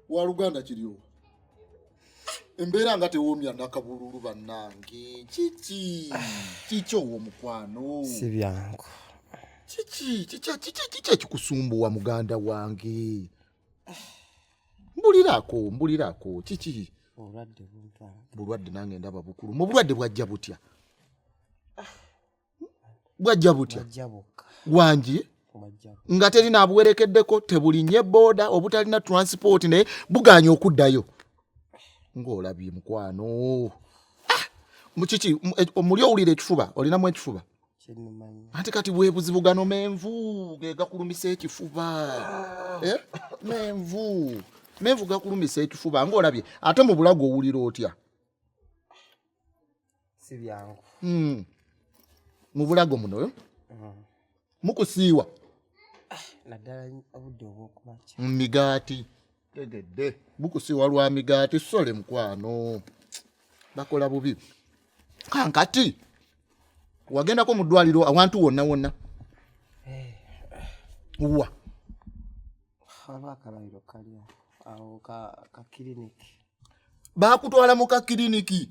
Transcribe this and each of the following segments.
Waluganda kiryowa, embeera nga tewoomya nakabululu. Bannange, kiki kiki owo omukwano? Si byangu. Kiki kiki kiki kiki ekikusumbuwa, muganda wange? Mbulirako, mbulirako, kiki? Obulwadde buntwala. Bulwadde? Nange ndaba bukulu mu bulwadde. Bwajja butya? Bwajja butya? Bwajja bukka. Wangi? Bwajja bukka. Nga terina abuwerekeddeko, tebulinye booda, obutalina transport, naye buganye okuddayo ng'olabye mukwano. Ah! Mukiki muli owulira ekifuba? Olinamu ekifuba? Kinnumanyi. Anti kati bwe buzibu, gano menvu ge gakulumisa ekifuba. Eh? Menvu, menvu gakulumisa ekifuba ng'olabye. Ate mu bulago owulira otya? Si byangu. Mu bulago muno, eh? Mukusiiwa? Naddala obudde obwokumakya. Mu migaati. Tegedde, bukusiiwa lwa migaati. Sole mukwano, bakola bubi. Kankati wagendako mu ddwaliro awantu wonna wonna wa? Waliwo akalwaliro kali awo ka kiriniki. Bakutwala mu kakiriniki?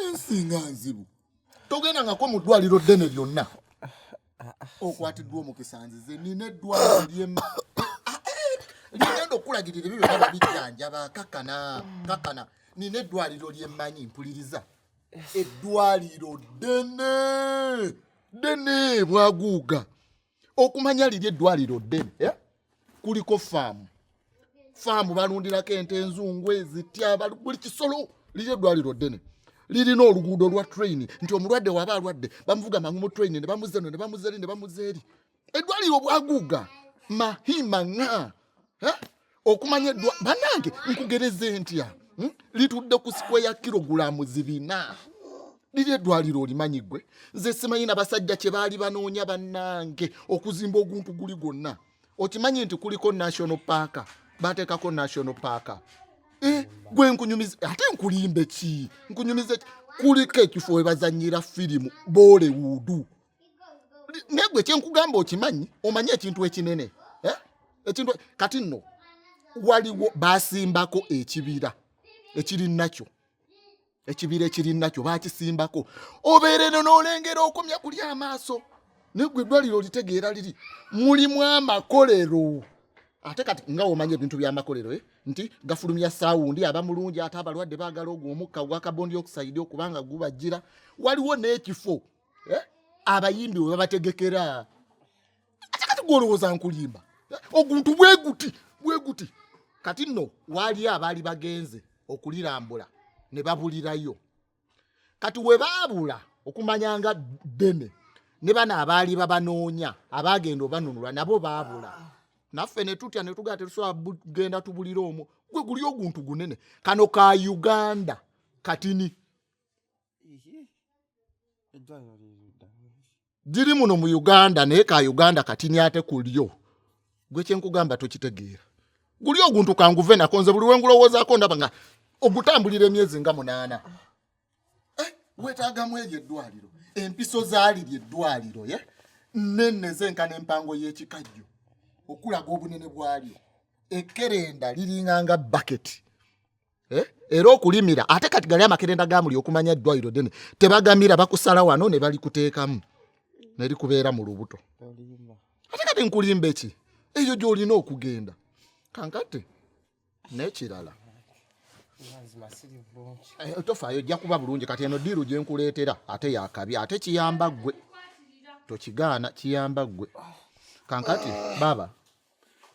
Ensinga nzibu. Togendangako mu ddwaliro ddene lyonna? Okwatiddwa omukisa, nzize nina eddwaliro lyem ligenda okulagirira ebyo byonna, babijjanjaba. Kakana, kakana, nina eddwaliro lyemmanyi. Mpuliriza, eddwaliro ddene ddene bwaguuga. Okumanya liri eddwaliro ddene, eh? Kuliko faamu, faamu balundirako ente enzungu ezitya, buli kisolo. Liri eddwaliro ddene, lirina oluguudo lwa train, nti omulwadde waba alwadde bamuvuga mangu mu train ne bamuza eno, ne bamuza eri, ne bamuza eri. Eddwaliro bwaguuga mahima ŋŋa. Eh? Okumanya eddwa, bannange, nkugereze ntya? Litudde ku square kilogulamu 400. Liri eddwaliro olimanyi ggwe? Nze simanyi nabasajja kye baali banoonya, bannange, okuzimba oguntu guli gwonna. Okimanyi nti kuliko national park? Bateekako national park. Eh, gwe nkunyumiza, ate nkulimbe ki? Nkunyumize ki? Kuliko ekifo we bazanyira firimu Bollywood. Naye gwe kyenkugamba okimanyi? Omanyi ekintu ekinene, eh? Ekintu kati nno waliwo basimbako ekibira ekiri nakyo, ekibira ekiri nakyo bakisimbako, obeere eno n'olengera okomya kuli amaaso. Naye gwe eddwaliro olitegeera? Liri mulimu amakolero. Ate kati nga omanyi ebintu by'amakolero, eh? Nti gafulumya sound aba mulungi, ate abalwadde baagala ogwo omukka ogwa carbon dioxide okubanga gubajjira. Waliwo n'ekifo, eh? Abayimbi we babategekera. Ate kati gwolowooza nkulimba? Eh, oguntu bwe guti bwe guti. Kati nno waaliyo abaali bagenze okulirambula ne babulirayo. Kati we baabula, okumanya nga ddene, ne bano abaali babanoonya abaagenda obanunula nabo baabula. Naffe ne tutya ne tugaa tetusobola kugenda tubulire omwo. Gwe guli oguntu gunene kano ka Uganda katini. Eddwaliro liridda? Giri muno mu Uganda, naye ka Uganda katini. Ate kulyo gwe kyenkugamba tokitegeera. Guli oguntu kanguve nako, nze buli wengulowozaako ndaba nga ogutambulira emyezi nga 8. Eh, weetaagamu eryo eddwaliro, empiso zaaliri eddwaliro ye nene zenkana empango y'ekikajjo, okulaga obunene bwalyo. Ekkerenda liringa nga baketi. Eh? Era okulimira, ate kati gali amakerenda gamuli. Okumanya eddwaliro ddene, tebagamira, bakusala wano ne balikuteekamu ne likubeera mu lubuto. Olimba. Ate kati nkulimba eki? Eyo gy'olina okugenda. Kankati n'ekirala, Mazima siri bulungi. Eh, tofaayo, ojja kuba bulungi. Kati eno deal gye nkuleetera ate yakabi, ate kiyamba ggwe, tokigaana, kiyamba ggwe. Kankati baaba,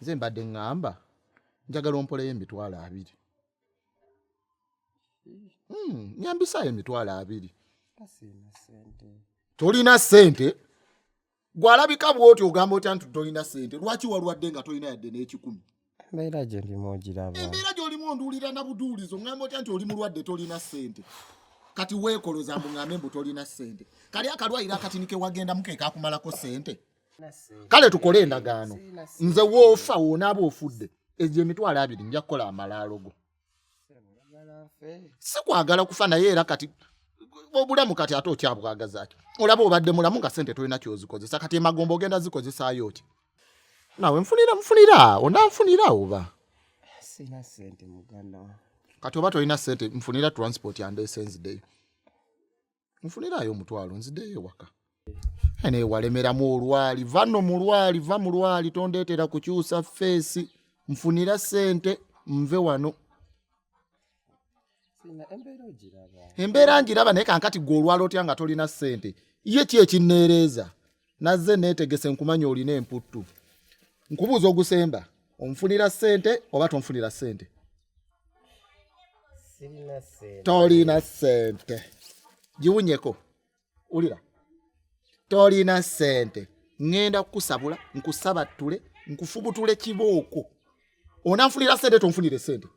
nze mbadde ŋŋamba njagala ompoleyo 20,000. Nyambisaayo 20,000. Sirina ssente. Tolina ssente? Gwalabika bw'oti, ogamba otya nti tolina ssente? Lwaki walwadde nga tolina yadde n'ekikumi? Embeera gye ndimu ogiraba. Embeera gy'olimu onduulira na buduulizo. Ŋŋamba otya nti oli mulwadde tolina ssente? Kati weekoloza mbu ŋŋambe mbu tolina ssente. Kali akalwaliro akatini ke wagendamu ke kakumalako ssente? Kale tukole endagaano. Nze woofa, woonaaba ofudde, egyo 20,000 nja kukola amalaalo go. Si kwagala kufa, naye era kati obulamu kati ate okyabwagaza ki? Olaba obadde mulamu nga sente tolina kyozikozesa. Kati emagombe ogenda zikozesaayo oti? Nawe nfunira, nfunira, onanfunira oba? Sirina ssente, muganda wange. Kati oba tolina ssente, nfunira transport andeese nzideyo. Nfunirayo 500 nzideyo ewaka. Naye walemeramu olwali. Va nno mu lwali, va mu lwali, tondeetera kukyusa face. Nfunira ssente nve wano. Sirina, embeera ogiraba. Embeera ngiraba, naye kankati gwe olwala otya nga tolina ssente? Ye ki ekinneereeza? Nazze neetegese, nkumanya olina emputtu. Nkubuuza ogusemba, onfunira ssente oba tonfunira ssente? Sirina ssente. Tolina ssente, giwunyeko. Wulira, tolina ssente, ŋŋenda kukusabula, nkusabattule, nkufubutule kibooko. Onanfunira ssente, tonfunire ssente?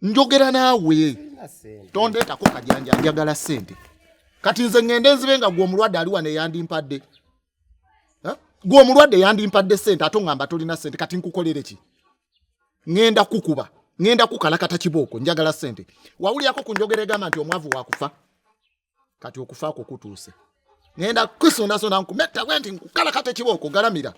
Njogera naawe. Sirina ssente. Tondeetako kajanja, njagala ssente. Kati nze ŋŋende nzibe nga gwe omulwadde ali wano eyandimpadde? Ha? Gwe omulwadde yandimpadde ssente, ate oŋŋamba tolina ssente. Kati nkukolere ki? Ŋŋenda kukuba, ŋŋenda kukalakata kibooko. Njagala ssente. Wawulyako ku njogera egamba nti omwavu wakufa? Kati okufa kwo kutuuse. Ŋŋenda kusondasonda, nkumetta bwe nti nkukalakata ekibooko. Galamira.